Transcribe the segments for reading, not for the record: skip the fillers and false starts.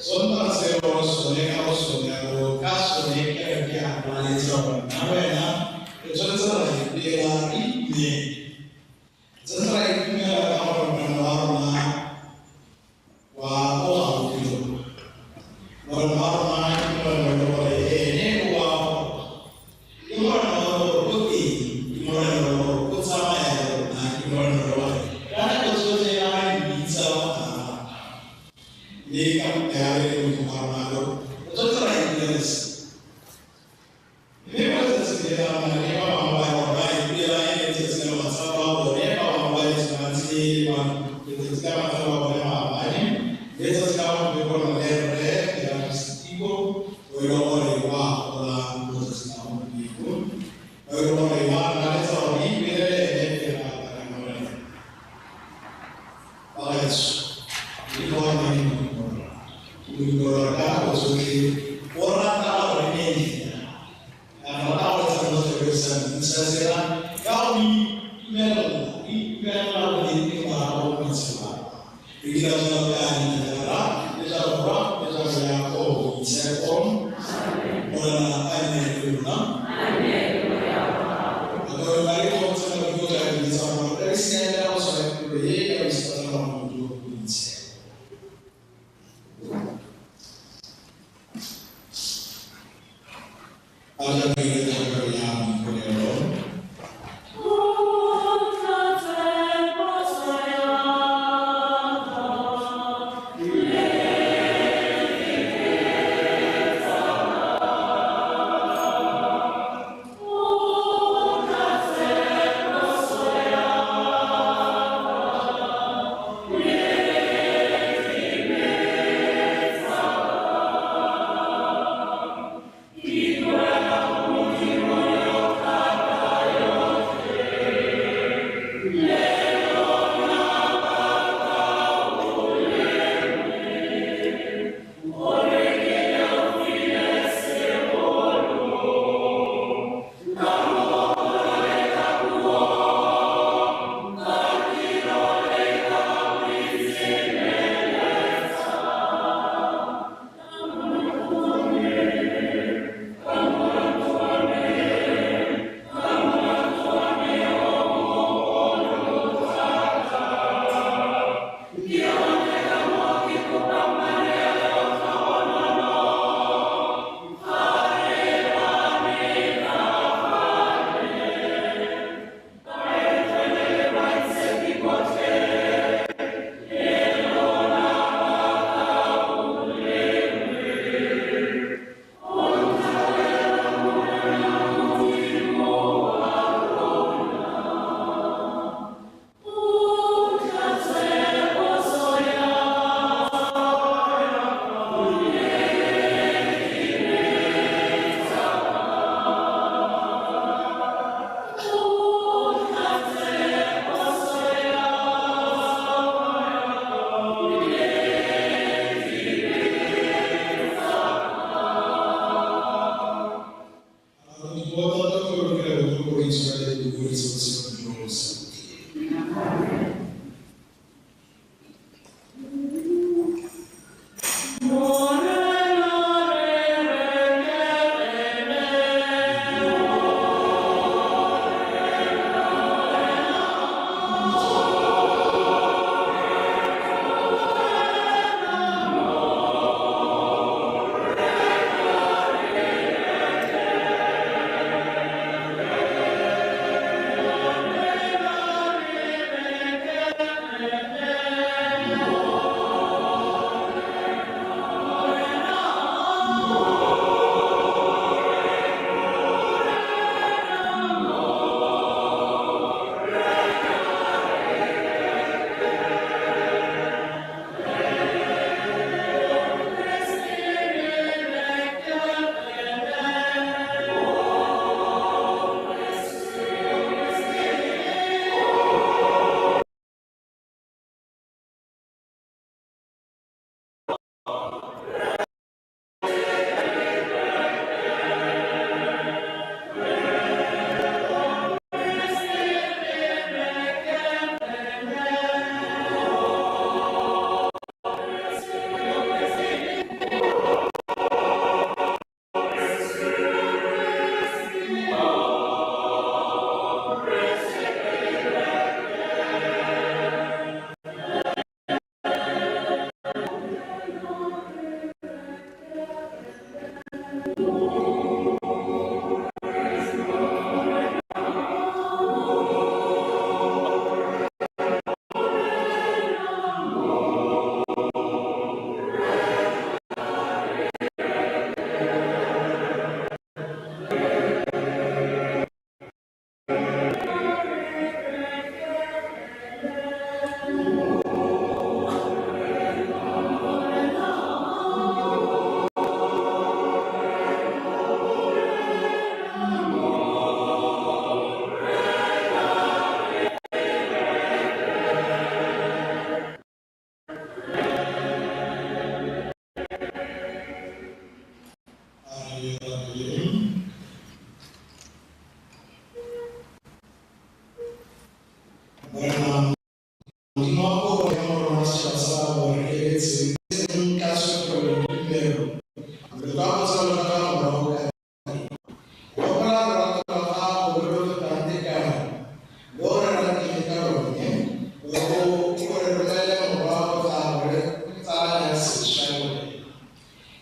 Sontaga se re go sone ka go sone go ka sone kereke ya laletsa gore nna le wena re tshwanetse ra ipela re itumele. Tshwanetse ra itumela ka gore Morena wa rona wa o gaufi le rona. Morena wa rona ke Morena o e leng gore ene o a goroga. Ke Morena o e leng gore o teng, ke Morena o e leng gore o tsamaya le rona, ke Morena o e leng gore ka nako tsotlhe a re bitsa o araba. Mme ka ya re le Modimo wa rona lo, re tshwanetse ra itumela se. Mme mo letsatsing le la rona le ba bangwe ba e leng gore ba ipela e le letsatsi la matsalo a bone, ba bangwe ba letse ba ntse ba letsatsi la matsalo a bone maabane, mme letsatsi la gompieno go na le rre Pelagius Tiko o e leng gore wa gola mo letsatsing la gompieno, o e leng gore ba laletsa gore re ipele le ene pele ga altare ya Morena. Bagaetsho, Modimo wa rona ke Modimo wa lorato. Ke Modimo wa lorato ka nako tsotlhe o rata gore re nne a rata gore tsa mo sa mmusa tsela ka go itumelela go itumelela go leng morago mo matshelong a rona. Re dira jalo ka leina la Rra le la Morwa le la Moya o o Boitshepo. Morena a nne le lona. Ba le kgotsa Modimo ka biletsa gore re siamela go tshwara tiro e ya go isatla Modimo o Boitshepo. A re dire thapelo ya boipolelo.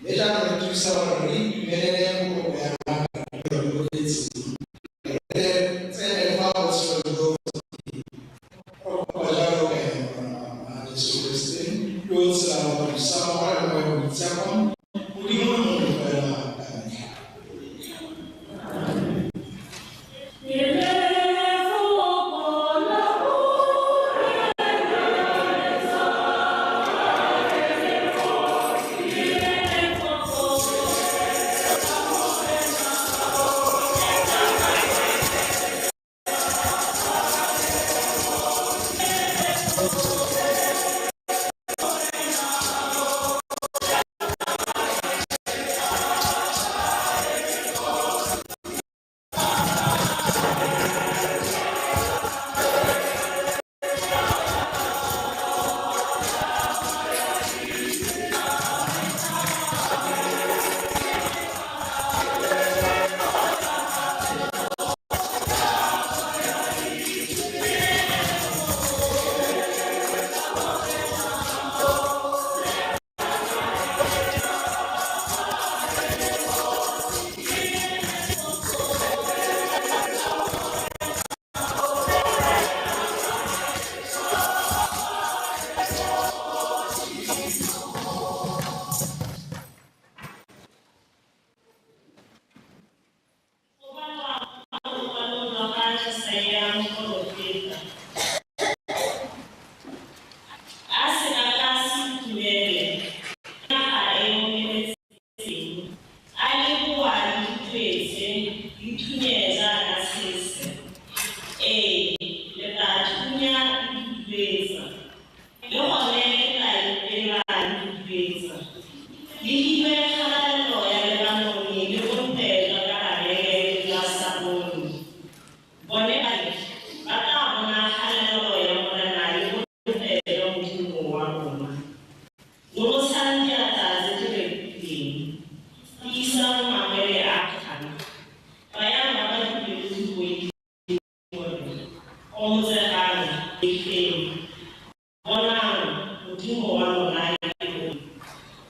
Mme jaanong re thusa gore re itumelele poloko ya rona re boletseng. Re tsene fa botshelo jo bo re kopa jalo ka ene Morena wa rona Jesu Keresete yo o tshelang go thusa mmogo le Moya o Boitshepo, Modimo le mongwe fela ka metlha. Go balwa mo lokwalong lwa ga Jesaya moporofeta. A se ka ka se itumele ka naga e e omeletseng, a leboa le duduetse, le thunye jaaka tshese. Ee, le tla thunya le duduetsa, le gone le tla ipela le duduetsa. Le hibe kgalalelo ya Lebanone le bontle jwa Karabele le jwa Sarone. Bone Balefi ba tla bona kgalalelo ya Morena le bontle jwa Modimo wa rona. Nonotshang diatla tse di repileng, tiisang mangwele a kgang, rayang ba ba dipelo di boileng gore, Gomotsegang, boifeng, bonang, Modimo wa lona ke o,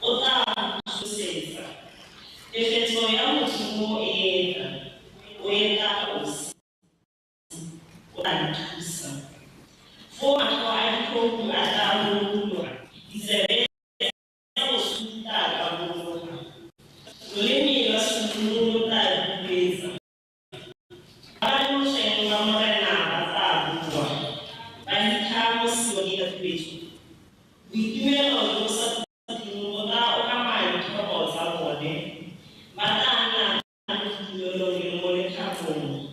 o tla go tsosetsa. Tefetso ya Modimo e etla, o etla osi, o tla nthusa. Foo matlho a difofu a tla rurugologa, ditsebe tsa bosupi di tla kabologa, loleme lwa semumu lo tla duduetsa. Ba ba notsweng ba Morena ba tla bua, ba hitlha mo Sione ka tuetso. Boitumelo jo bo sa khutleng bo tla okama ditlhogo tsa bone, ba tla nna mo boitumelong le mo lethabong,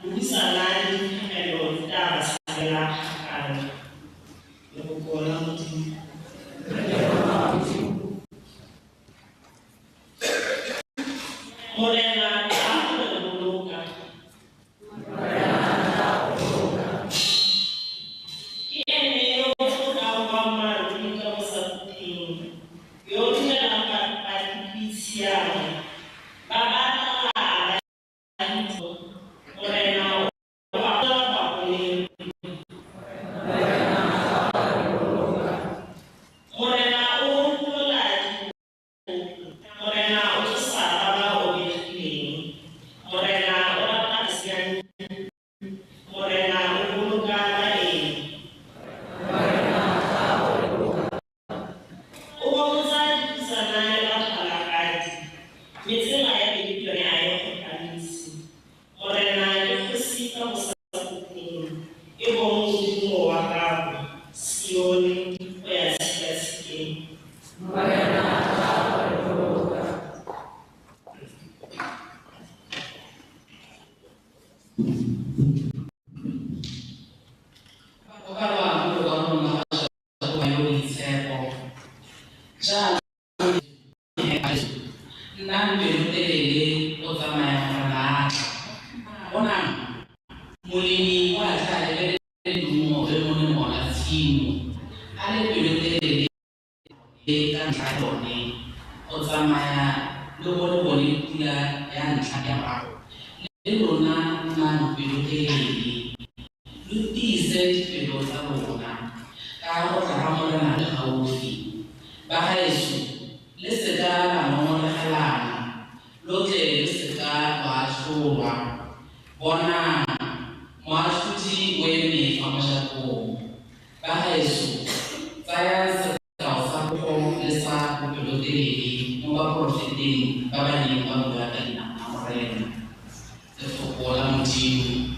bohutsana le diphegello di tla ba tshabela kgakala. Lefoko la Modimo. Morena tla go re boloka. Ke ene yo o tlotlang boammaaruri ka bosakhutleng, yo o dumelang batlotli tshiamo, ba ba tlala a ba itse. Morena o ba baboledi. Morena o golola dikgopo, Morena o tsosa ba ba obegileng, Morena o rata basiami, Morena o boloka baeng. O gomotsa dikhutsana le batlholagadi, mme tsela ya pelo yone a e kgopamise. Morena ke kgosi ka bosakhutleng, e bong Modimo wa gago, Sione, go ya tshikatshikeng. Go balwa mo lokwalong lwa ga Jakoba yo o boitshepo. Jaanong nnang pelotelele go tsamaya Morena a tla. Bonang, molemi o a tle a lebelele leungo le molemo la tshimo, a le pelotelele ka ntlha ya lone, go tsamaya lo bo lo bone pula ya ntlha ya morago. Le lona nnang pelotelele, lo tiise dipelo tsa lona, ka go tla ga Morena le gaufi. Bagaetsho, le se ka la baporofeteng ba ba neng ba bua ka leina la Morena. Lefoko la Modimo.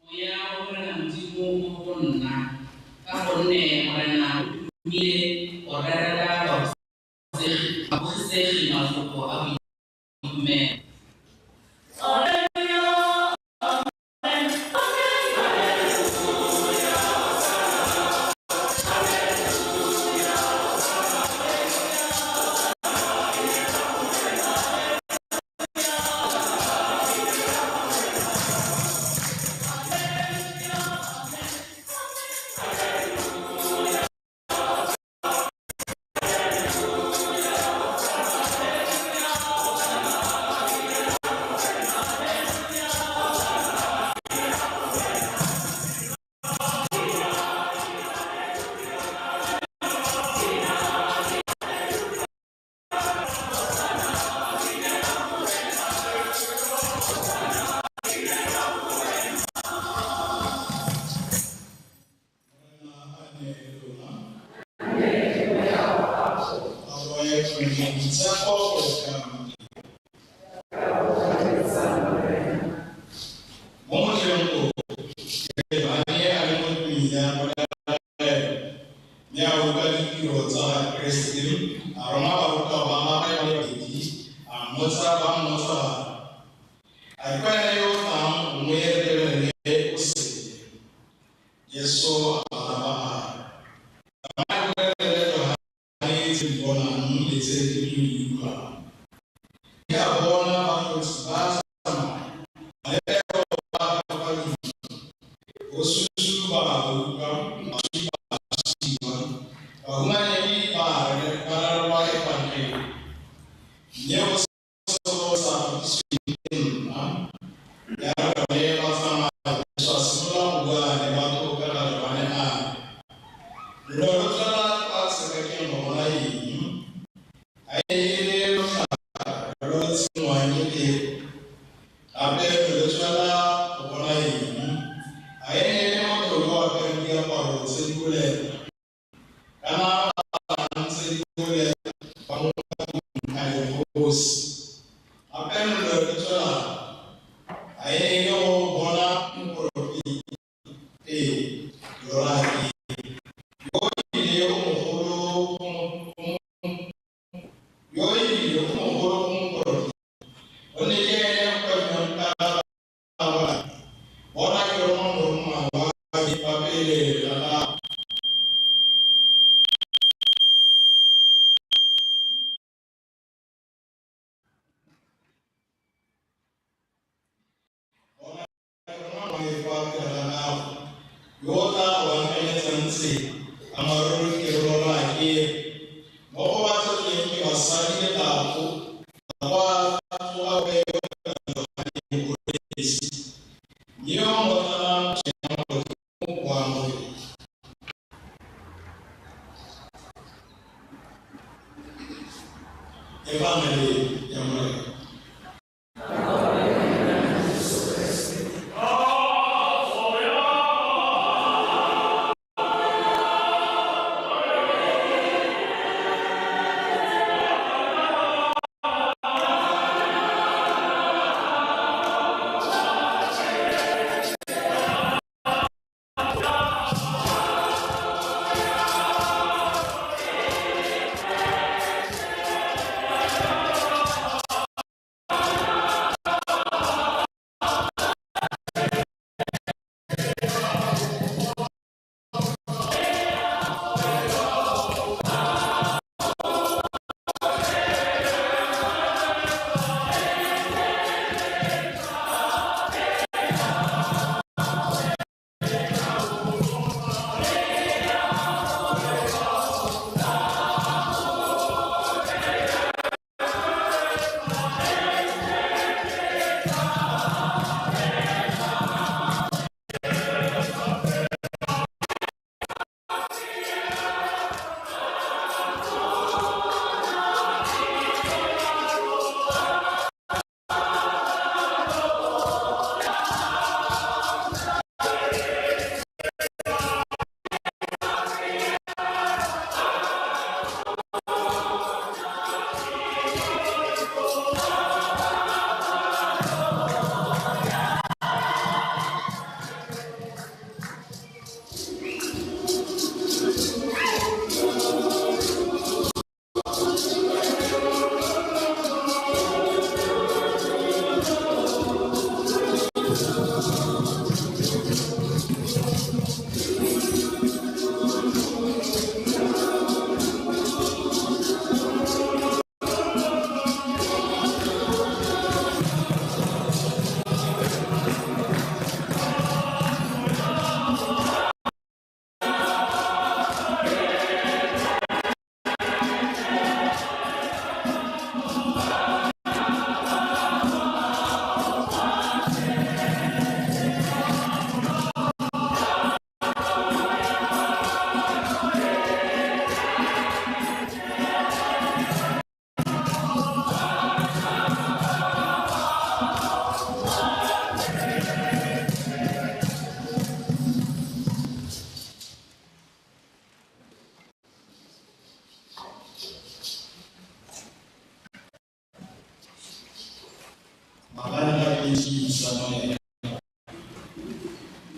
Moya wa Morena Modimo o mo go nna, ka gonne Morena o nthomile go rerela babogisegi mafoko a boitumelo. Mo motlheng o, Johane a le mo tlung ya kgolegelo, mme a utlwa ditiro tsa ga Keresete, a roma barutwa ba gagwe ba le babedi, ba mmotsa ba re, "A ke wena yo o tlang gongwe re lebelele o sele?" Jesu a araba a re, "Tsamaya o bolelele Johane tse di bonang le tse di utlwang. Ke a bona batlotsi ba tsamaya, balepero ba phepafadiwa, bosusu ba utlwa, baswi ba tsosiwa, bahumanegi ba rerelwa efangeli. Mme go sego sa utlwisiwe ke nna." Ya re bone ba tsamaya, Jesu a simolola go bua le batho ka ga Johane a re, "Lo ne lo tswela kwa sekakeng go bona eng? A e ne e le lotlhaka lo lo tsenngwang ke phefo? Gape lo ne lo tswela go bona eng? A e ne e le motho yo o apereng diaparo tse di boleta? Kana ba ba tse di boleta ba mo matlong a dikgosi. Gape lo ne lo tswela a e ne e le go bona moporofeti? Ee, lo raya ke yo ebile o mogolo yo ebile o mogolo go moporofeti, gonne ke ene go kwadilweng ka ga gagwe, 'Bona, ke roma morongwa wa me fa pele ga gago.'" Bona, ke roma morongwa wa me fa pele ga gago, yo o tla go baakanyetsang tsela. Ammaaruri ke lo raya ke re, mo go ba tsetsweng ke basadi le batho, ga go a tsoga ope yo o fetang Johane Mokolobetsi, mme yo mmotlana mo pusong ya magodimo o a mo feta. Efangele ya Morena.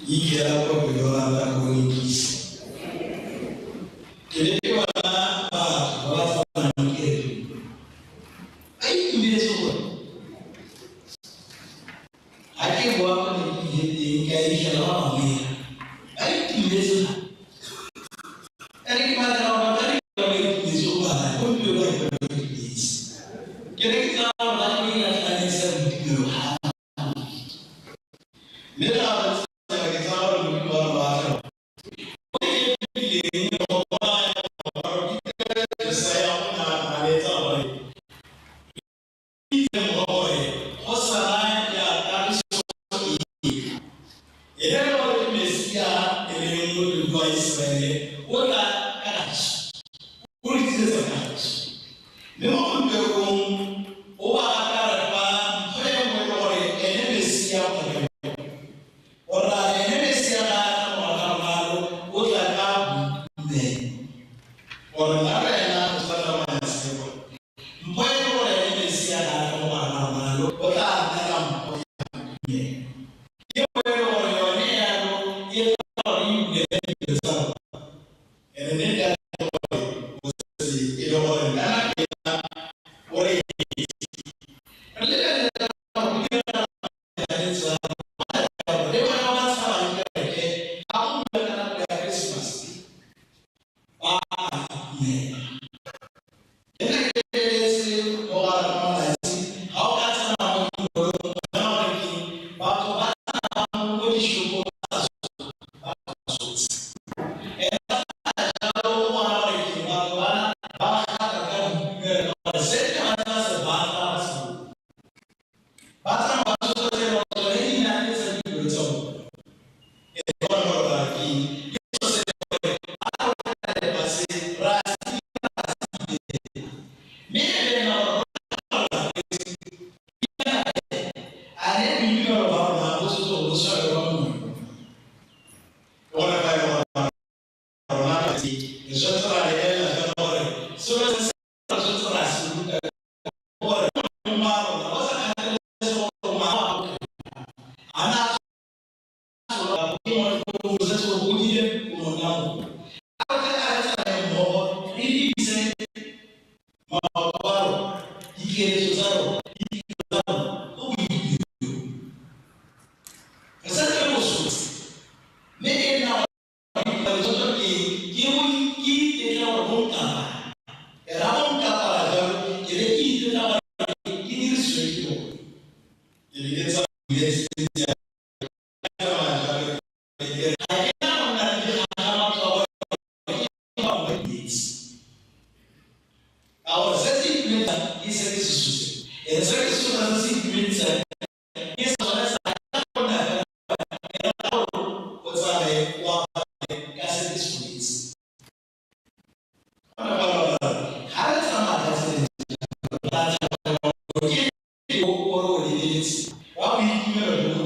Ikela kwa pelo la go ikise. Ke ne ke bona batho ba ba tsamayang kerekeng. Ba itumetse gore ga ke boa ko ne ke ile teng ke a fitlhela ba bangwe ba itumetse gape. Ka re ke batla gore batho ba ba itumetse go bala gompieno ba ba itumetse. Ke ne ke tsaya gore ba ke latlhanisa boitumelo ga mme ga re tsaya ke tsaya gore Modimo wa rona wa tla Ora ene Mesia ga a tla mo gare ga rona, o tla ka boitumelo. Gore nna le wena o sa tsamaya sebo. Mpho e le gore ene Mesia ga a tla mo gare ga rona, o tla nna ka mpho ya boitumelo. Ke mpho e le gore yone yalo e tla gore e bulele dilo tsa rona. Ene ne ka gore o se e le gore nna le wena o re re lebelela go dira le bana ba tshabang kereke ga go bua ka nako ya Christmas ba a itumela. Ke ne ke lebeletse mo gare ga malatsi ga o ka tsena mo dikolong o bona gore ke batho ba tsena mo dishopong ba ba tshotse. Ene jalo o bona gore ke batho bana ba gata ka boitumelo ka gore se ne ba tla se batla ba se bone. Ba tsamaya ba tshotse tsone di na le tsa dilo tsa bone. E bona gore ba ke ke so se gore a rona lefatshe ra se mme e be nna gore a ne boitumelo ba rona bo setse go tshware ba mongwe. Bona ba e gore rona re tshwanetse ra lebelela fela gore selo se se re tshwanetse ra se ruta gore Modimo wa rona go sa kgathalesege gore ngwana wa gago a na a tshola Modimo o setse o godile o monna mogolo. A re tle a re tsamaye mmogo re dirise maoto a rona, dikeletso tsa rona, ditiro tsa rona ko boitumelong. Re santse re bo tshotse mme e nna gore ke ke go ke itetla gore go nkapara. Ke ra go nkapara jalo ke be ke itetla gore ke dirisiwe ke bone. Ke be ke tsamaya jalo ke re ga ke na go nna le dikgakgamatso tsa gore ke ba bangwe metsi. Ka gore se se itumedisang ke se ke se sotseng. Ene se ke se sotsang se se itumedisang ke sone sa go nna fela ke rata gore o tsamaye o apare ka se ke se boletse. Gona ba ba ga re tsamaya ka tsela e ra tlhaloga gore ke o o re o lebeletse wa boitumelo jo bo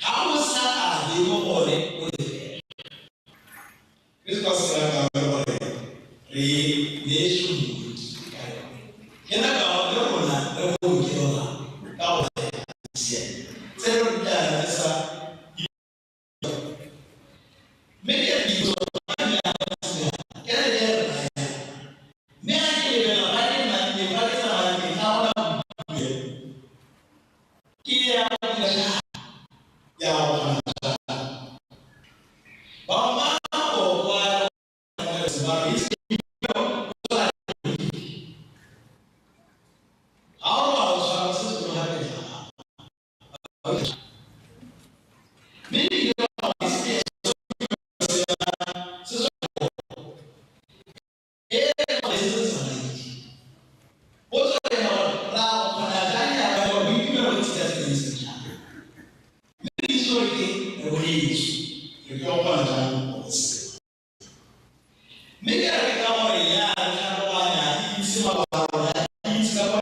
ga o sa abe mo go one o le fela. Christmas ke nako ya gore re neetswe moruti ka yone. Ke nako ya gore le rona re boloke ba bangwe ka go siame. Tse re rutana re sa mme ke re ditso ke re ke re naya. Mme ga ke lebelela fa ke nnang teng fa ke tsamayang teng ga gona boitumelo. Ke ya go dira jang? Ya go kgona jang? Bangwe ba kwa ba re itse ga o robala o tshwara se se gape ga mme ebile ba se se e se se tsamaile potso e gore ra go kgona jang ya gore boitumelo bo tsika tse dintsi jang mme re itse gore ke re boletswe re ke go kgona jang go se mme ke re ka gore ya re tlhaloganya re itse mabaka a rona re itse ka kwa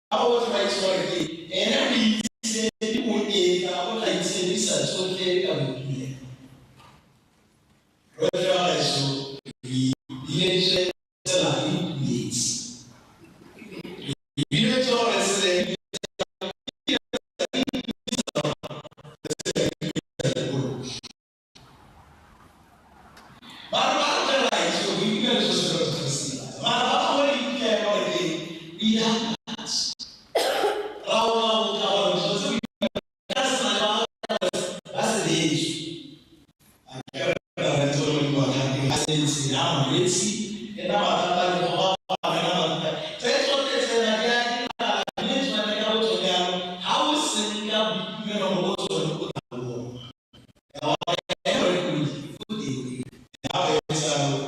ba botlhe ba itse gore ke ene o itse o etla o tla itshedisa tsotlhe ka boitumelo. Rotlhe ba gaetsho re bileditswe tsela re itumetse. Re bileditswe Diragatse. Ra o tla gore tshwanetse ka sena ba se leso. A ke re re ntse re le mathateng a sentse ya malwetse e na mathata le go ba na mathata. Tse tsotlhe tsena di a diragala mme tsone ka bo tsone jalo ha o senka boitumelo mo go tsone o tla bona. Ya wa e re go o teng. Ya wa e sa o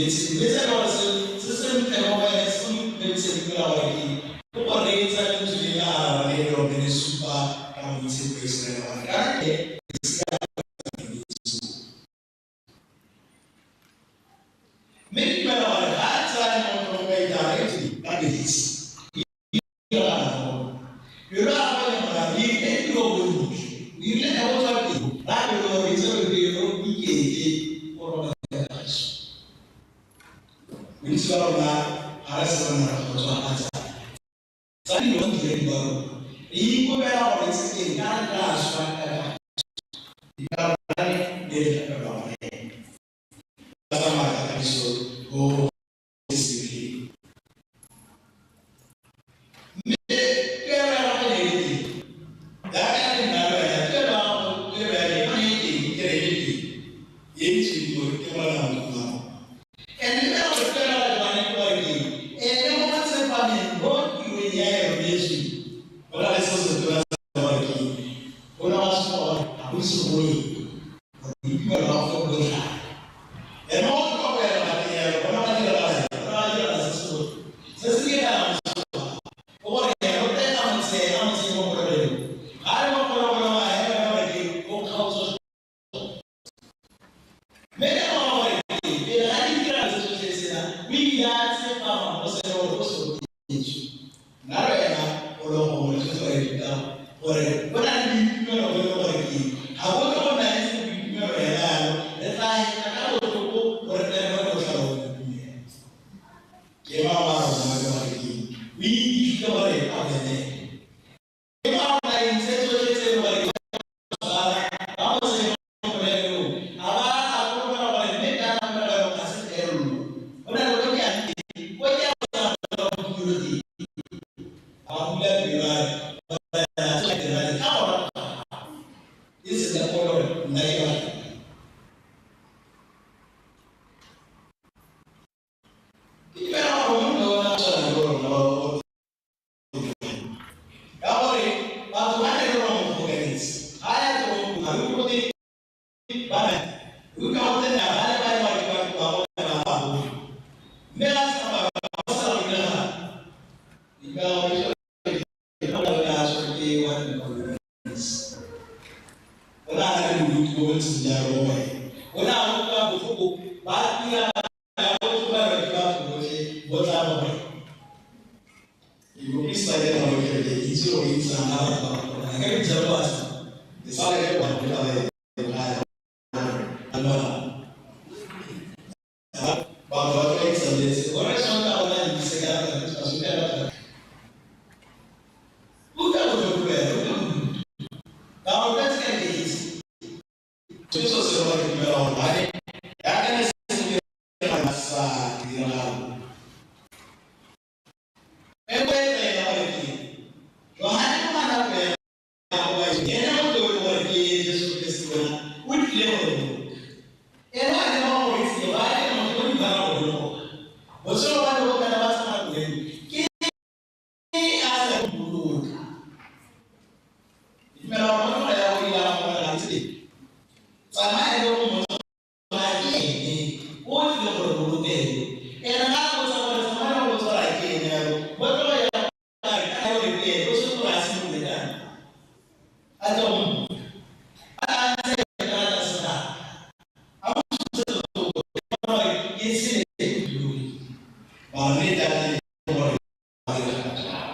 itumetse. Mme se e le gore se sentle mo go ene, se se mo itumediseng fela gore ke eng, ke go reetsa lentswe le la ga Rara le lone le supa ka Moitshepi wa Iseraele gore kana ke Mme ke dumela gore ga a tsaya mo trompetara e tse ka metsi, e diragala mo. Pelo ya gagwe ya moraro e rile tiro bontle, o rile ka go tswa pelo, ra pelo gore itse gore pelo ikeke o robala kagiso. Bontsi ba rona ga re se rona re kgotsofatsa tsa dilo tsa bodiredi ba rona. Re ikopela gore itse keng ka re tla swa ka kagiso. Di ka rona le le tlapelwa gore ba tsamaya ka kagiso bo sebeleng. Mme tuelo ya gagwe ne e le teng. Jaaka e le nna le wena, tuelo ya gago, tuelo ya me e ne e teng, ke re e le teng. E itsweng gore ke Morena Modimo wa rona. And le ka gore tuelo ya Johane ke gore ke eng? Ene mo matsepameng mo tirong ya e rometsweng, go na le se se tona se gore ke eng? Go ne ga supa gore ga go ise go ye gore boitumelo ba gagwe bo tlhaga. Ene o tloga go ela bateng yalo, go ne ga diragala eng? Go ne ga diragala se se botlhoko. Se se diregang mosola ke gore Herote a mo tseye, a mo tsenye mo kgolegelong. Ga a le mo kgolegelong a hela ka gore ke o kgaotswe Mme ka morago gore ke pele ga ditiragalo tse tsotlhe tsena, o ile a tsepama mo se gore o se rotetswe. Nna le wena o le gongwe re tshwanetse ra ithuta gore go na le boitumelo bo e le gore ke ga bo tle go nna e se boitumelo hela yalo, re tla heta ka botlhoko gore re tle re bone botlhale bo boitumelo. Ke mang wa rona yo gore ke o iphitlhile gore a bone Ke ba ba eng tse tsotlhe tse e le gore ke ba ba mo tsenya mo kgolegelong, a ba a solofela gore mme kana kgolegelo ga se phelelo. Go na le ko ke yang teng, ko ke yang go tsena go botulo teng. A ba bula pelo a re, Morena, tsotlhe diragale ka go rata ga gago, e seng ka gore nna ke batla. Ke dumela gore monna o ne a tshwana le rona ba Ka gore batho ba ne le ba mo kgobokanetse, ga a ya toropong, ga re utlwe gote ba na, re utlwa gote na ba ne ba le batho ba ba go ba ba bo. Mme ga sa ba ba sa go diragala. Di ka gore ke ba ba tshwere ke wa Collins. O ne a na le bodutu bo bo ntseng jalo mo go ene. O ne a utlwa botlhoko ba dira ya go tlhobaelwa ke batho botlhe bo tla mo go ene. Ke moprista ke na mo kerekeng, ke itse gore itse na batho ba ba kopana. Ka bitsa ba sa. Ke sa le ke ba go tla le ga ya. Bona. Batho ba tla itse gore sonta bona di se ka ba se ka ba. Utlwa botlhoko wena, utlwa bodutu. Ka gore ka se ke itse. Jesu se gore ke dumela gore ba ne ya ka ne se dira sa diragalo. E ko e tsena gore ke Johane mo nako ya go ena motho o le gore ke Jesu Kriste bona o tlile gore mo. Ena a ne ba go itse ba ke motho o di bana go boloka. Botshelo ba ne bo kana ba tsamaya boleng. Ke a sa boloka. Dumela gore motho ya go ila go ga itse. Tsamaya le go motho ke ene o tlile gore bolokelo. Ena ga a botsa gore tsamaya le go tshwara ke ene yalo. Botlo ya ka gore ke ene o se gore a simolole kana. A tla go mmuka. A ntse ka tlase ga. A mo susetsa gore ke tshele ke dule. Ba ne tate gore ba dira jang.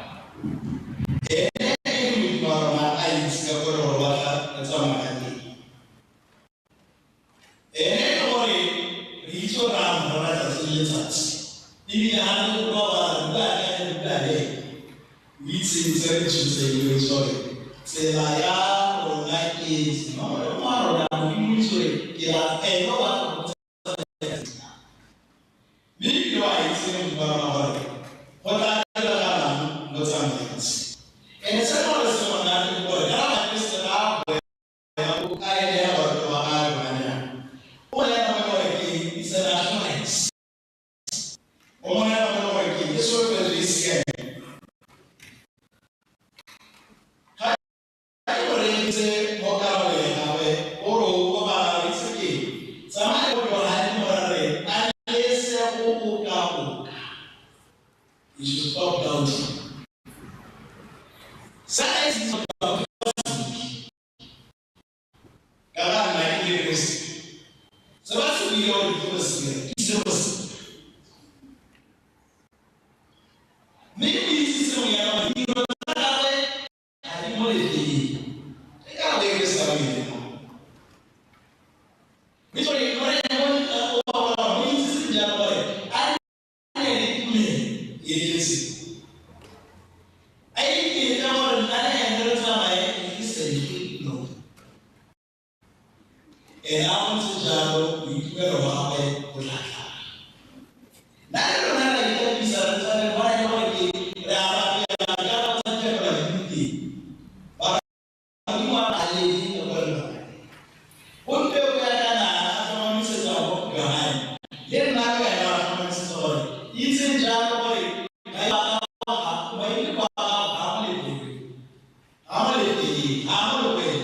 Ene ke Modimo wa rona a itse ka gore gore batla re tsamaya ka teng. Ene ke gore re itse gore a mo bona tsatsi le letsatsi. Ebile ga re go robala re bua le ene re bua le ene. O itseng tse re tshotseng o itse gore tsela ya rona ke e Modimo wa rona Modimo o itse gore ke la ene o batla go Mme ebile wa itse Modimo wa rona gore go tla diragalang mo tsamaisi. Ene se gore se monate ke gore kana Bakeresete ba boela o ka ene ya barutwa ba gagwe Johane o bolela mo gore ke it's an assurance. O bolela mo gore ke solofetso e siameng. Ga ke go reeditse mo karabong ya gagwe o re o bala o itse ke tsamaya Ka ga nna ke le Keresete. Se ba se buile gore ke go se dira, ke tlile go se dira. Mme ke itse sengwe yana gore ditiro tsa gagwe ga di mo lefeleng. Ke karabo e Keresete a mo e neelang. Mme gore Morena o o mo itsise jalo gore a nne le tumelo e tletseng. A iketla gore nna le ene re tsamaye ke sentle no. Ene a go ntse jalo boitumelo ba gagwe bo tla tlala. Nna le rona re a ikatisa re tshwane bona e le gore ke re a rapela re ka ba tsa diphetola di le teng. Mara Modimo a le ka kwa re batlang. Gompieno go ya ka naga a tlhomamisetsa go Johane le nna le wena ra tlhomamisetsa gore itseng jalo gore maiteko a gago ga a mo lefeleng, ga a mo lefeleng, ga a mo lekweng.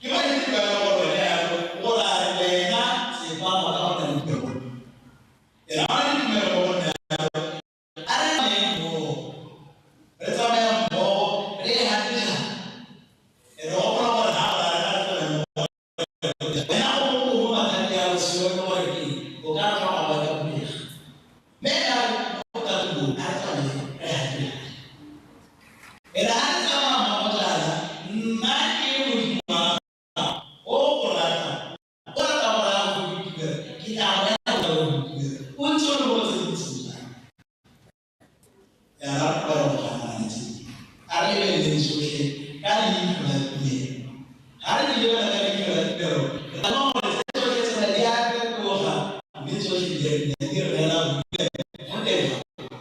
Ke maiteko a e leng gore wena yalo o ra re wena tsepama ka go nna le tumelo. Ena o na le tumelo mo go nna yalo, a re tsamayeng mmogo, re tsamaya mmogo re e gate jang. Re gopola gore ga ba re ga re tsamaya mmogo wena o mo mo mathati a botshelo ke gore ke o ka re tlhoka ba ka bulega. Mme ena re mo tatolong a re tsamaye re gate jang. Ena ga re tsamaya mmogo jaana nna ke Modimo wa gago o go ratang, o rata gore a go boitumelo, ke tla go naya go boitumelo. O ntse o le mo go tse di ntseng jang. Ya ra re go ganana le tse dingwe. A re lebeleleng tsotlhe ka leitlho la tumelo. Ga re di lebelela ka leitlho la tumelo, re tla bona gore tse tsotlhe tsena di a fetoga mme tsotlhe di a di re neela boitumelo mo teng ga rona.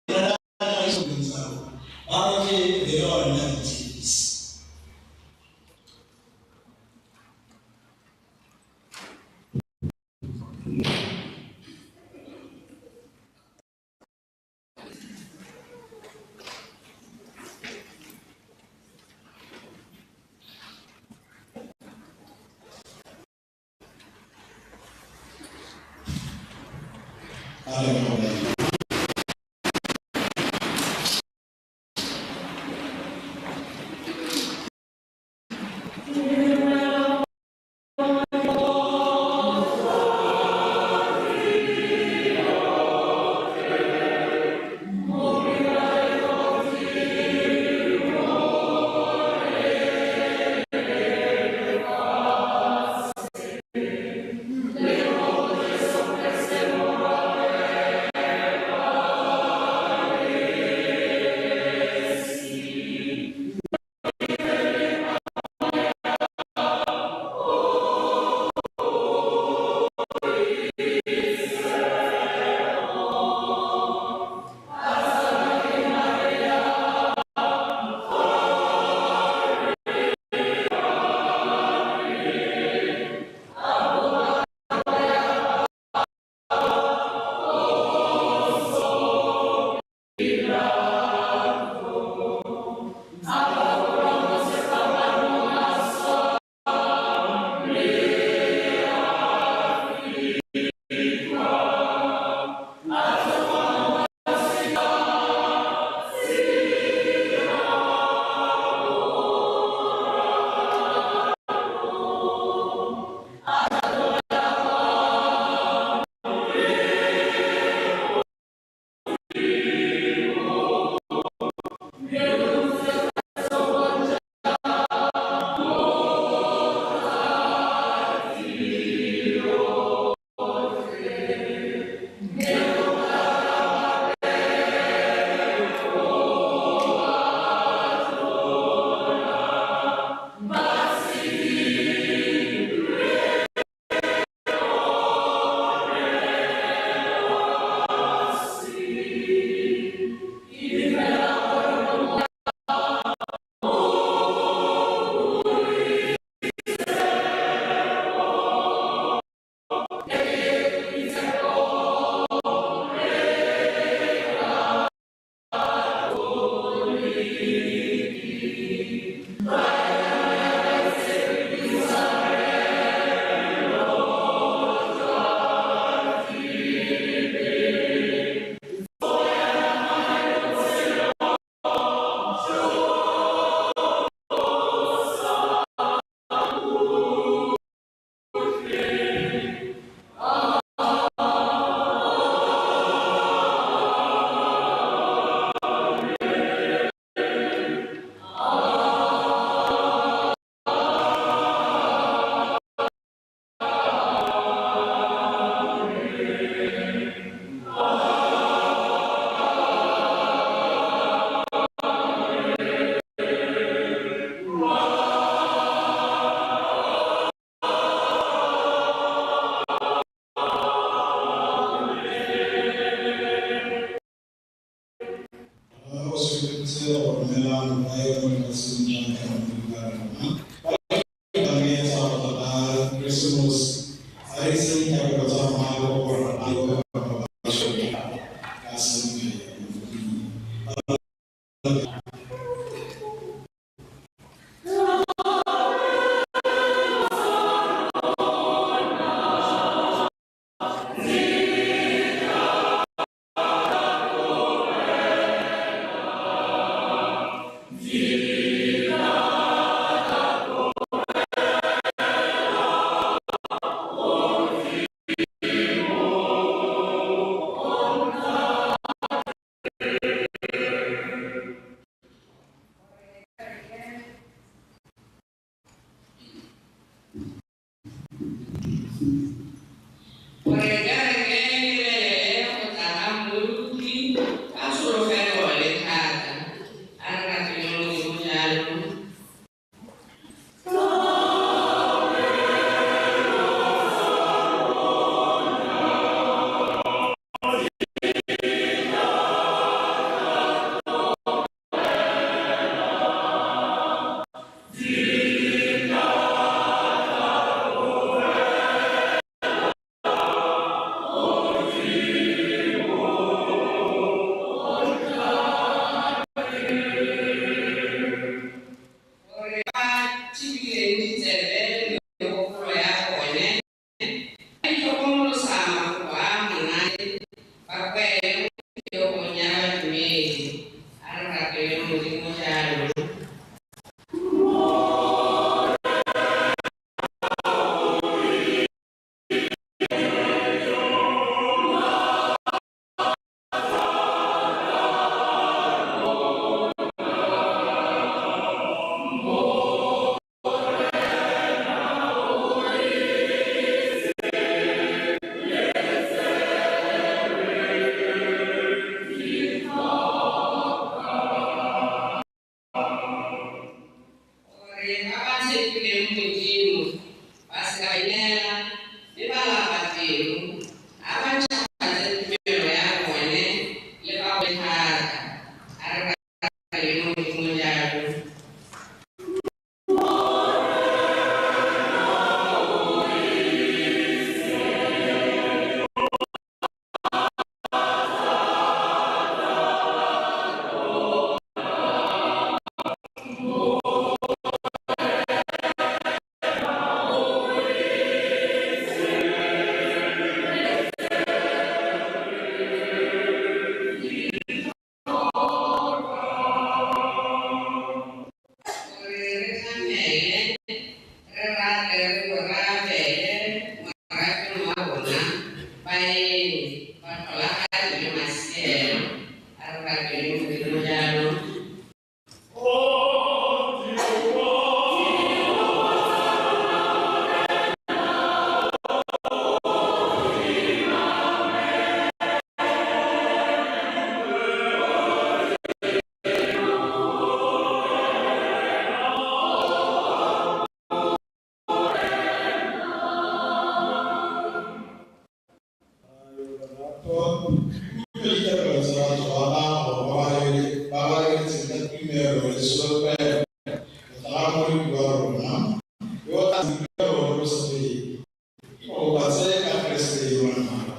Di re neela kagiso mo pelong tsa rona. Ba rotlhe be le gore nna ditshepisi. Hallelujah. Rapeleng Modimo, ba se ka ba ineela mme ba lapa pelo. A ba ntšhafatse tumelo ya bone le fa go le thata. A re rapeleng Modimo jalo. Gore re tlamele, re rate re bo re abele morafeng wa rona, baeng, batlholagadi le masiela. A re rapeleng Modimo jalo. Ditirelo tsa batho ba gago ba ba lebeletseng ka tumelo le tsholofelo go tla ga Mmoloki wa rona, yo o tla boikuelo bo sa feleng, o ba tseye ka Keresete yo Morena wa rona.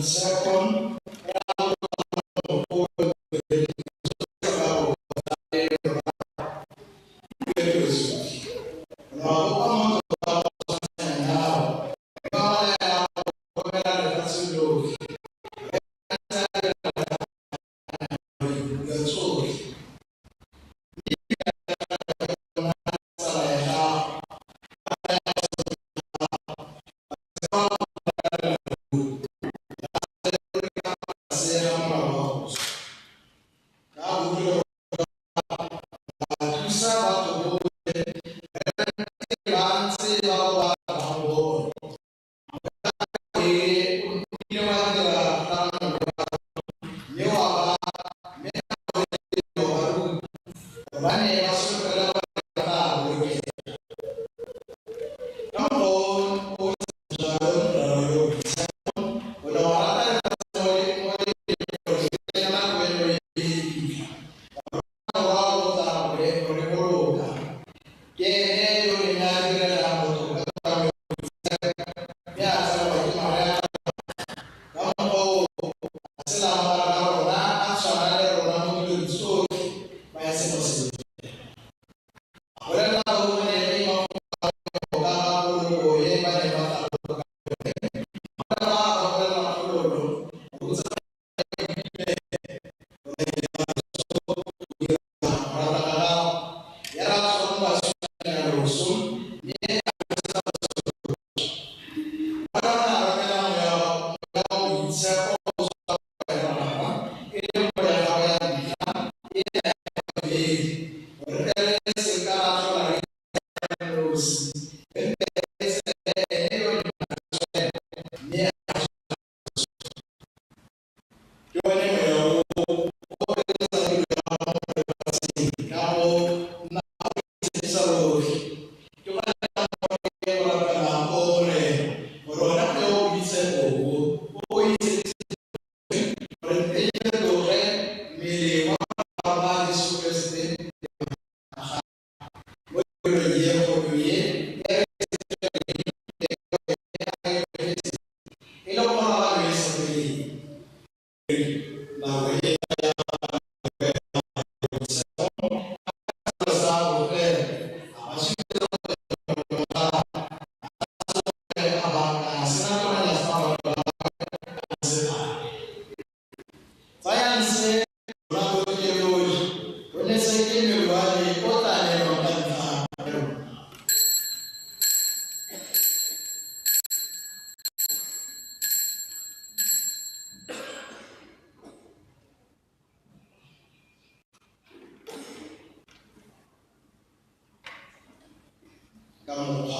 Second,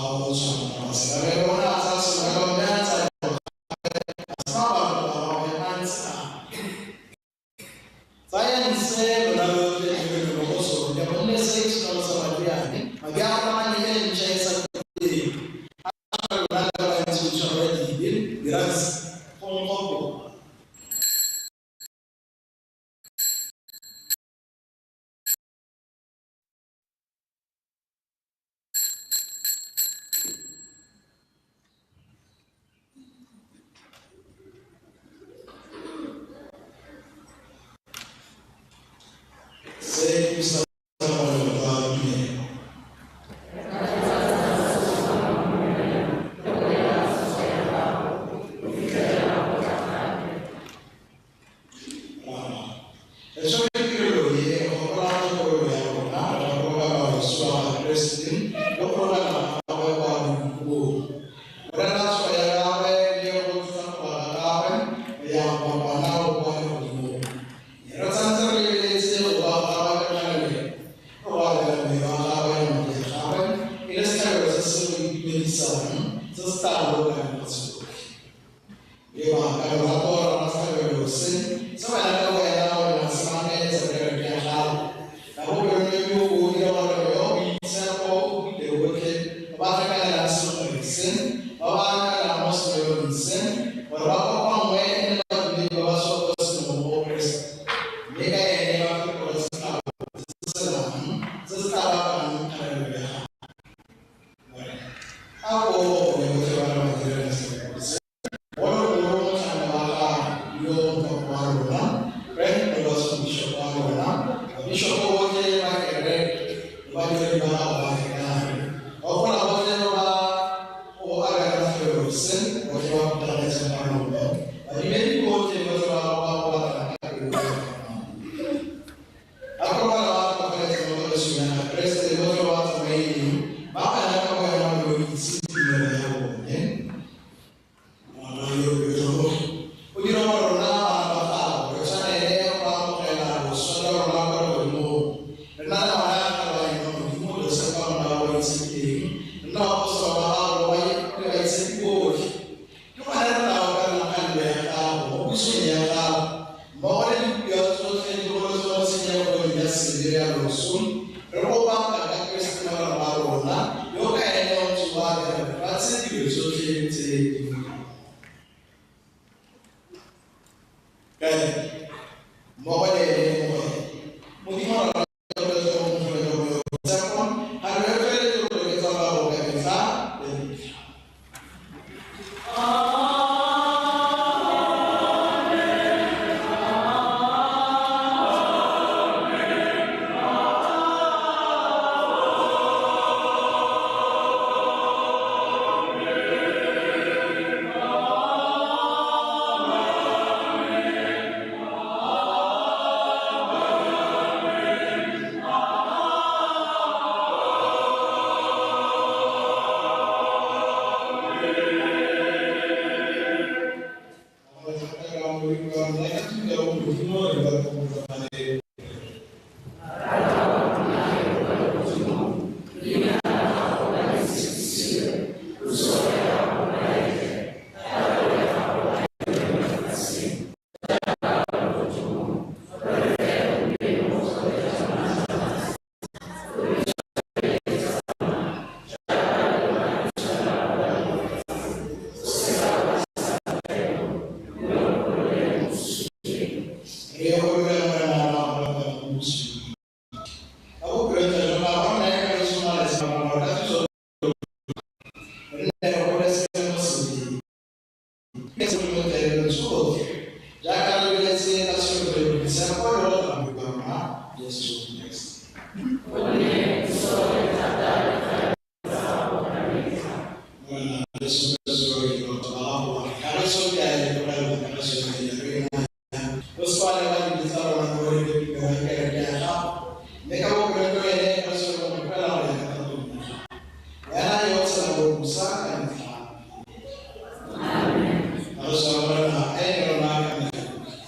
o tshwana wa selalelo, o ne a tsaya senwelo mme a tsaya a fa barutwa ba gagwe a ntse a re, "Tsayang se lona lotlhe le nwe mo go sone, gonne se ke senwelo sa madi a me, madi a kgolagano e ntšha e sa khutleng, a lona le ba bantsi go tshwarelwa dibe, dirang se go nkgopola." Se ke sa gore ba dumela. Re tshwere tirelo e go gopola tlhokomelo ya rona, re gopola loso lwa ga Keresete le go robala ga gagwe kwa boikobong. Morena tsogo ya gagwe le go tlhatloga ga gagwe go ya go bapa nao kwa legodimong. Re tshwanetse re lebeletse go boa ga gagwe ka kgalalelo le go abela mmele wa gagwe le madi a gagwe e le setlhabelo se se mo itumedisang se se tla bolokang lefatshe lotlhe. Lebaka lorato la setlhabelo se se wena ka wena o neng wa se mametsa kereke ya gago. Ka bopelonomi o bo o dira gore moya o boitshepo o rute botlhe ba ba tlhakanelang sengwe se, ba ba akalang mo senwelong se, gore ba kopanngwe e le badumedi ba ba seoposengwe mo go Keresete, mme ka ene ba fetoge setlhabo se se tshelang se se tla bakang kgalalelo ya gagwe. Morena, a ko o gopole botlhe ba re ba direlang setlhabelo se, bogologolo motlhanka wa gago yo motlotlo wa rona, Frank Robertson, bishopo wa rona, babishopo botlhe ba kereke le badiredi ba gago ba lekane. Gopola botlhe ba ba go abela setlhabelo se, botlhe ba phuthagetseng fa lona, badumedi botlhe, botlhe ba ba go batlang ka pelo ya bona. Gakologelwa ba tlhokofeletseng mo tlogelong ya ga Keresete le botlhe ba ba tsamaileng ba wena ka bowena o be o itse tumelo ya bone. Ngwana yo o pelotlhomogi o dira gore rona bana ba gago re tshwanele go amogela boswa jwa rona kwa legodimong. Re na le ngwana ya tlhaloganyo wa Modimo, Josefa monna wa boitshepileng, re nna baapostola ba gago le baitshepi botlhe. Ke gone re tla opelang kgalalelo ya gago mo pusong ya gago, mmogo le dibopiwa tsotlhe di golotswe mo tshenyegong ya sebe le ya loso, re go baka ka Keresete Morena wa rona, yo ka ene o ntseng o abela lefatshe dilo tsotlhe tse di molemo. Ka ene, mmogo le ene mo go ene, Modimo Rara yo o tlhokomelo le Moya o Boitshepo, ga re re le tlotlo ke tsa gago ka metlha le metlha. Re gololela Morena wa rona go rapela mo bosiung. Ka bopelontle jwa gagwe, o re naya kagiso malatsi a rona gore ka thuso re nne re gololesegile mo sebeng. Mme se mo taelong tsotlhe, jaaka re lebeletse ka tsholofelo boitshepo le go tla ga rona Jesu Keresete. Morena Jesu Keresete o re batho ba gago ba re kagiso ke a e tlogela, kagiso ke a e naya. O se wa leba dibe tsa rona mme o lebe tumelo ya kereke ya gago, mme ka bopelotelele re se go tlogela go ya ka thatong ya gago. Wena yo o tshelang o busa ka metlha le metlha. Kagiso ya Morena a e nne rona ka metlha yotlhe.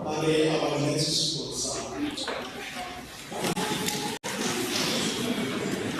Ba re abaletse sesupo sa O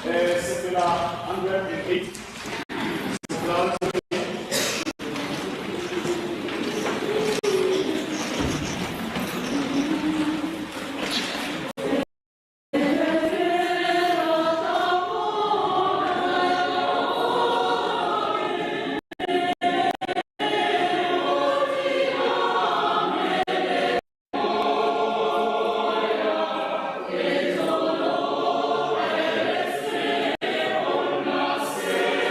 Sefela 108. Sefela 108. Amen.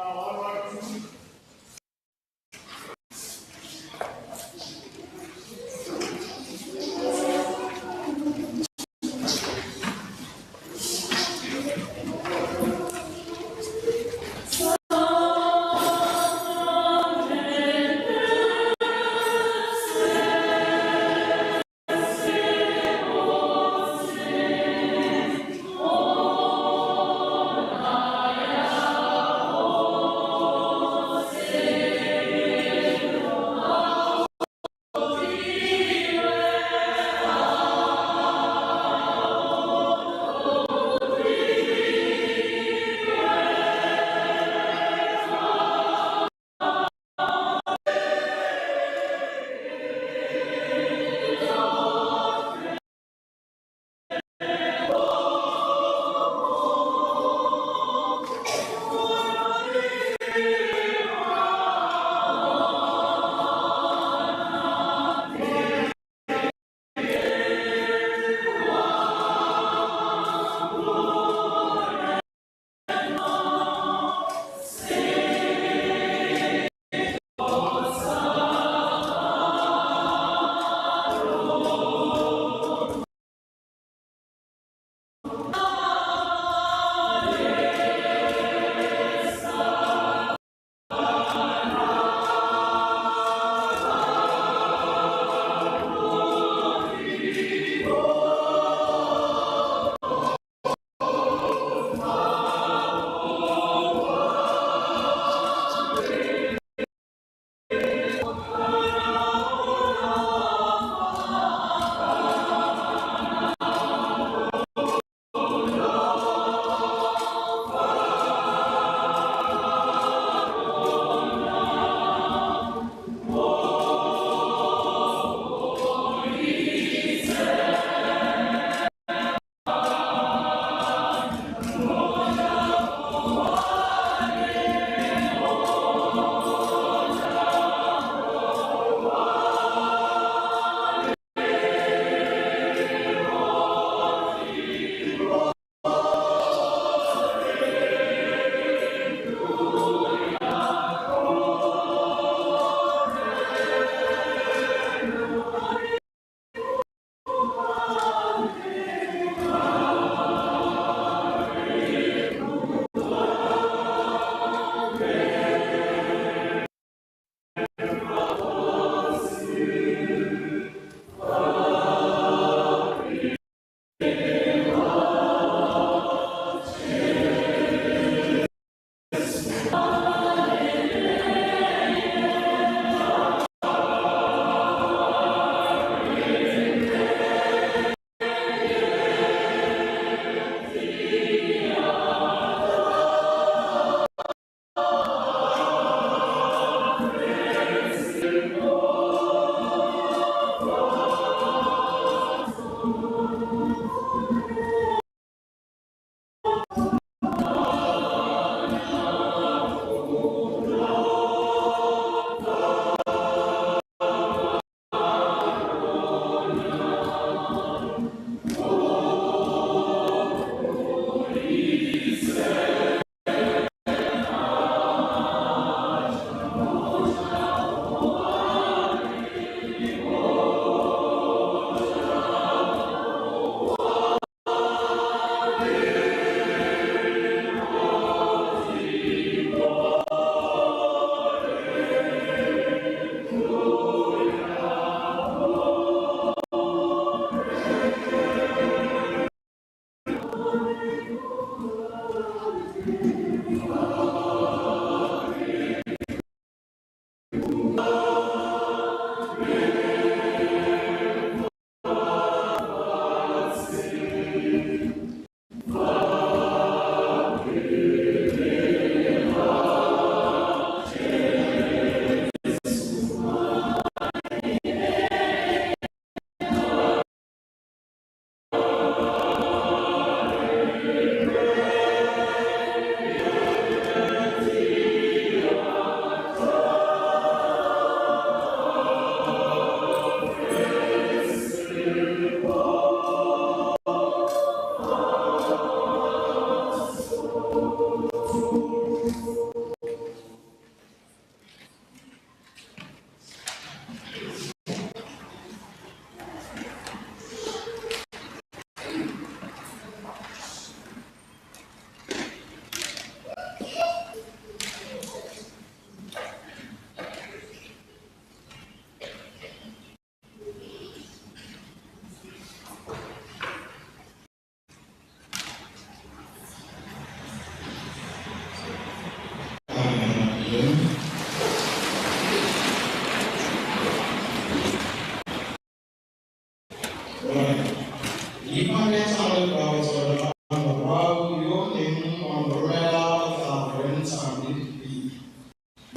112.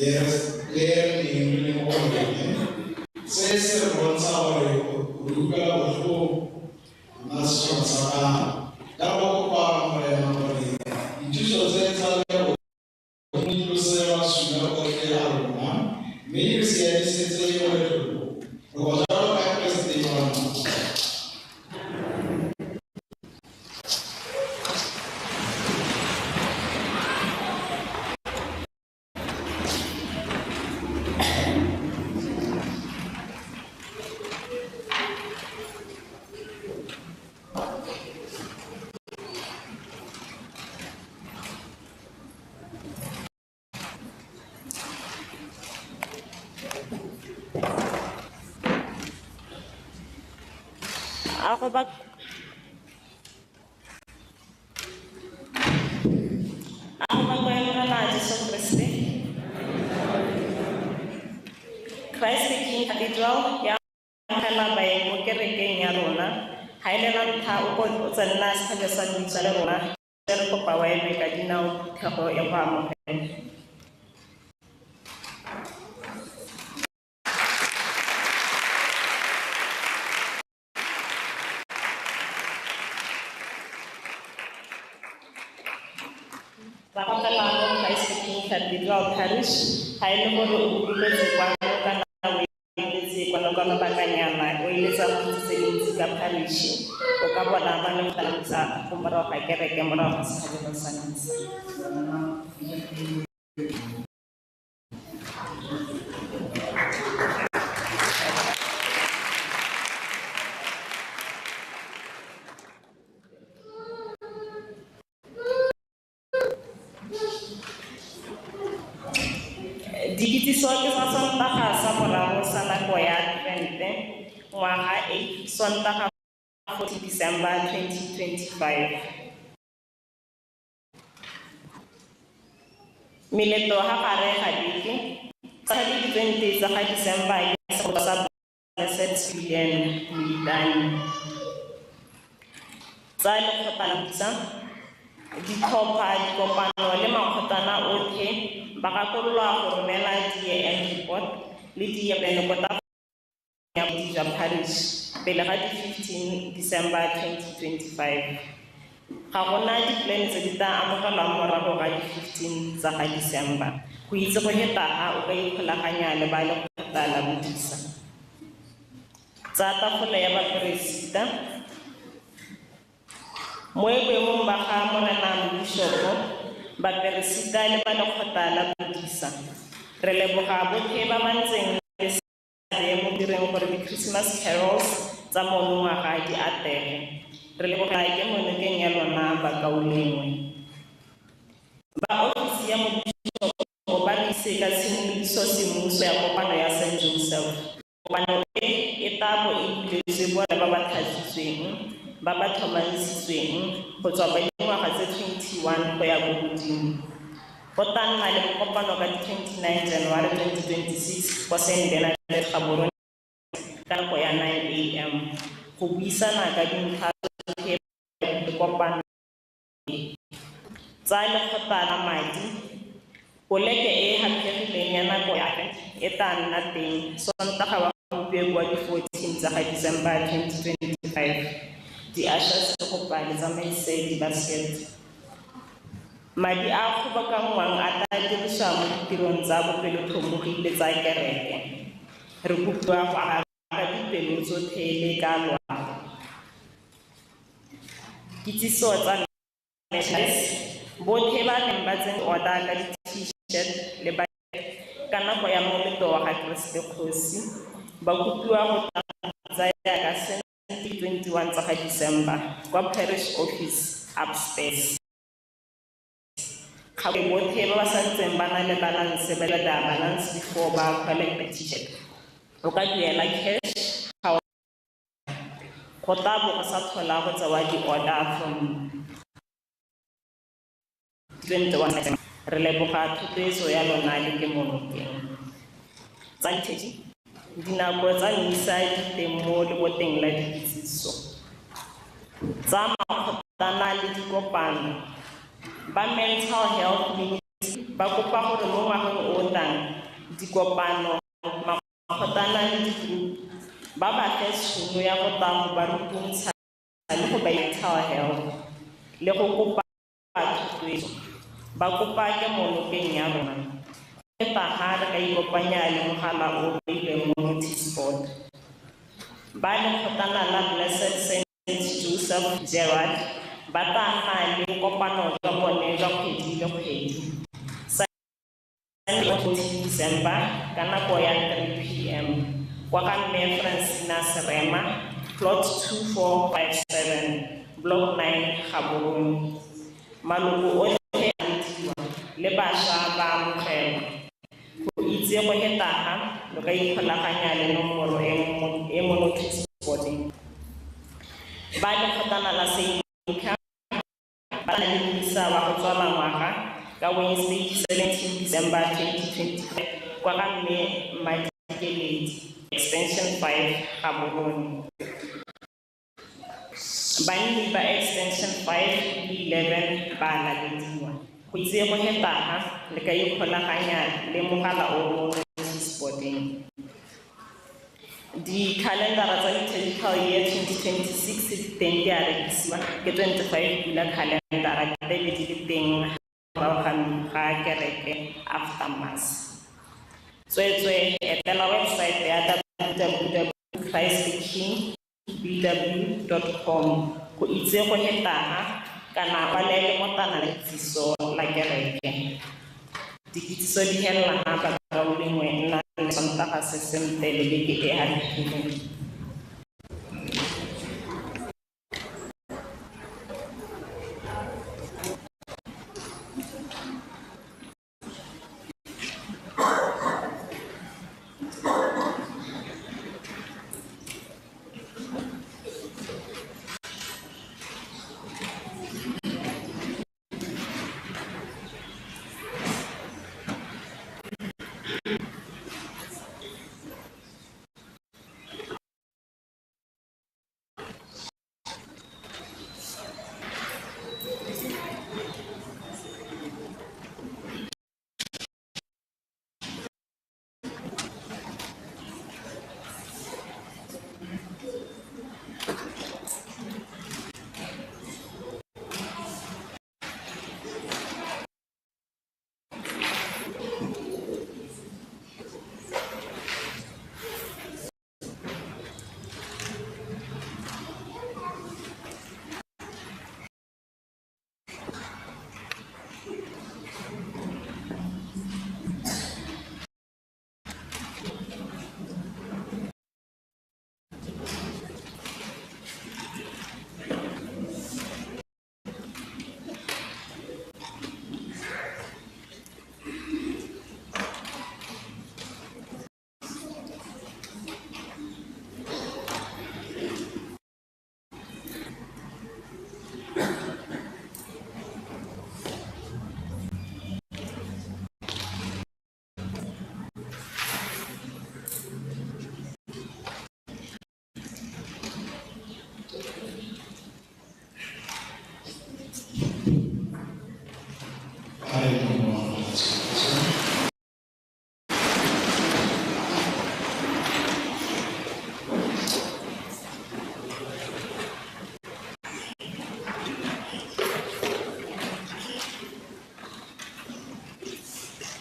Le re neng re le mo go lone. Se se re bontsha gore o re utlwela botlhoko rona setšhaba sa gago. Ka re go kopa Morena gore dithuso tse tsa legodimo di tlose masula otlhe a rona mme di re siamisetse moletlo o. Re kopa jalo ka Keresete Morena. A go ba Morena Jesu Kriste. Christ the King Cathedral ya amogela baeng mo kerekeng ya rona. Ha e le la ntlha o ko o tsenela setlhopha sa misa le rona, re kopa wa eme ka dinao phuthego e go amogela. Ba amogela mo Christ the King Cathedral Parish. Ha e le gore o utlwetse kwano kana o etetse kwano ka mabakanyana, o eletsa go itse tse dintsi ka parish, o ka bona ba le go go morago ga kereke morago ga setlhabelo sa misa. Dikitsiso ke tsa Sontaga sa boraro sa nako ya Advente, ngwaga e, Sontaga 14 December 2025. Meletlo ha gare ga beke, tsa di 20 tsa ga December ke sekolo sa Blessed Julian Moitane. Tsa lekgotla la pusa, ditlhopha, dikopano le makgotlana otlhe ba gakololwa go romela di-year-end report le di-year plan kota ya bodija parish pele ga di-15 December 2025. Ga gona di-plan tse di tla amogelwang morago ga di-15 tsa ga December. Go itse go heta o ka ikgolaganya le ba lekgotla la bodisa. Tsa tafole ya baperesita, mo boemong ba ga Morena Mobishopo, baperesita le ba lekgotla la bodisa. Re leboga botlhe ba ba ntseng le seabe mo direng gore di-Christmas carols tsa monongwaga di atlege. Re leboga ke monokeng ya lona bakaulengwe. Ba ofisi ya Mobishopo ba re ise ka tshimolodiso semmuso ya kopano ya St. Joseph. Kopano e e tla bo e buletswe borre ba ba tlhatswitsweng, ba ba tlhomamisitsweng go tswa ba dingwaga tse 21 go ya ko godimo. Go tla nna le bokopano ka di 29 January 2026 kwa St. Bernadette Gaborone ka nako ya 9 a.m. go buisana ka dintlha tsotlhe kopano tsa lekgotla la madi. Poleke e e haphegileng ya nako ya e tla nna teng Sontaga wa gompieno wa di-14 tsa ga December 2025. Di-ushers di kopa le tsamaise di-basket. Madi a kgobokanngwang a tla dirisiwa mo ditirong tsa bopelotlhomogi le tsa kereke. Re kopiwa go aga ka dipelo tsotlhe le ka loago. Kitsiso tsa merchandise, botlhe ba neng ba tsene order ka di-t-shirt le ba ka nako ya moletlo wa ga Keresete Kgosi, ba kopiwa go tla tsaya ka 21 tsa ga December kwa parish office upstairs. Gape botlhe ba ba santseng ba na le balance ba dira their balance before ba collect the t-shirt. O ka duela cash ga go tla bo go sa tlhola go tsewa di-order from 21. Re leboga thotloetso ya lona le kemonokeng. Tsa liturgy, dinako tsa misa di teng mo leboteng la dikitsiso. Tsa makgotlana le dikopano, ba mental health ministry Ba kopa gore mo ngwageng o o tlang, dikopano, makgotlana le di-group ba ba fe tšhono ya go tla go ba rutuntsha le go ba mental health le go kopa thotloetso. Ba kopa kemonokeng ya rona. Go feta ga re ka ikopanya le mogala o o beilweng mo notice board. Ba lekgotlana la Blessed Saint Joseph Gerard ba tla nna le bokopano jwa bone jwa kgwedi le kgwedi. Sunday 14 December ka nako ya 3 p.m. kwa ga Mme Francina Serema, plot 2457, block 9, Gaborone. Maloko otlhe a lediwa le bašwa ba amogelwa. Go itse go heta ga, lo ka ikgolaganya le nomoro e mo notice boarding. Ba lekgotlana la Seika ba na le mmisa wa go tswala ngwaga ka Wednesday 17 December 2025 kwa ga Mme Madikeledi, Extension 5, Gaborone. Banni ba Extension 5 le 11 ba lalediwa. Go itse go heta ga, le ka ikgolaganya le mogala o mo notice boarding. Dikhalendara tsa liturgical year 2026 di teng di a rekisiwa ke 25 pula khalendara di tla be di le teng morago ga kereke after mass. Tsweetswe etela website ya www.christthekingbw.com go itse go heta ga kana kwale lemotana la kitsiso la kereke. Dikitsiso di helela ga bakaulengwe nna le Sontaga se sentle le beke e atlegileng.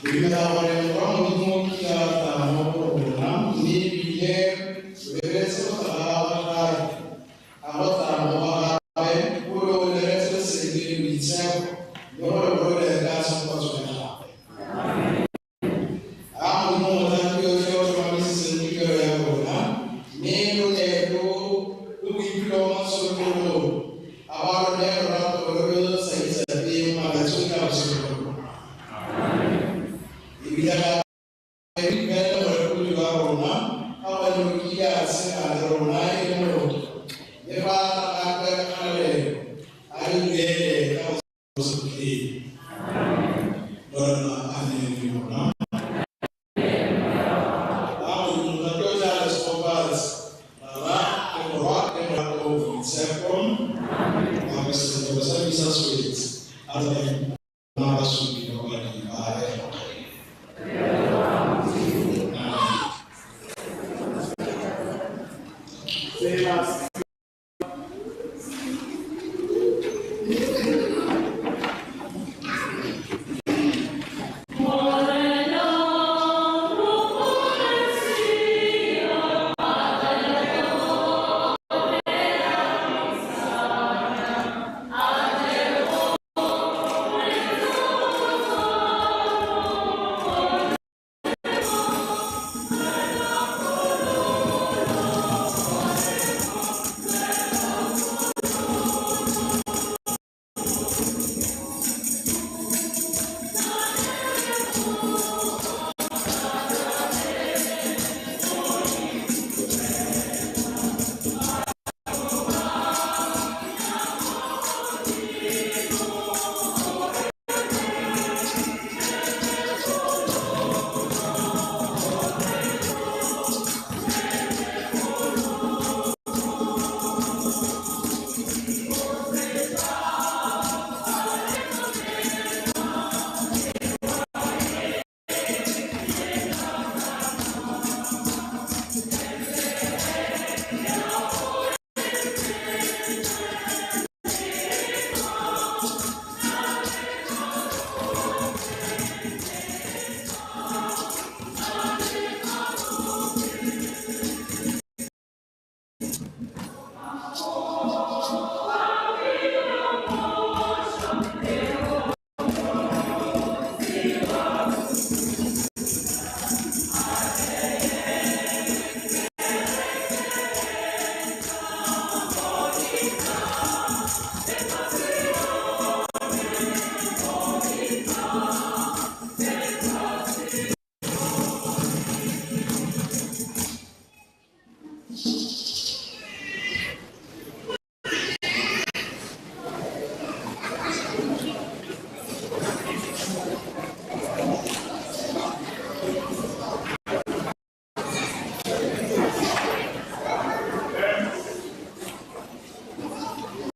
Re dumela gore Morwa Modimo o kile a tla mo go rona, mme ebile o lebeletse go tla ga gagwe. A go tla mo ga gagwe o be o leretse lesedi le boitshepo, mme gore re role ka tshegofatso ya gagwe. A Modimo Mothati yotlhe o tlhomamisitseng tumelo ya rona, mme lo ne lo lo boipelo mo tsholofelong, a ba lo neye lorato lo lo sa itsapeng malatsi otlhe a botshelo jwa lona. Ebile gape re dumele Morekolodi wa rona, ka gonne o kile a tshela le rona e le motho, mme fa a tla gape ka kgalalelo, a re duele ka bosakhutleng. Morena a nne le lona.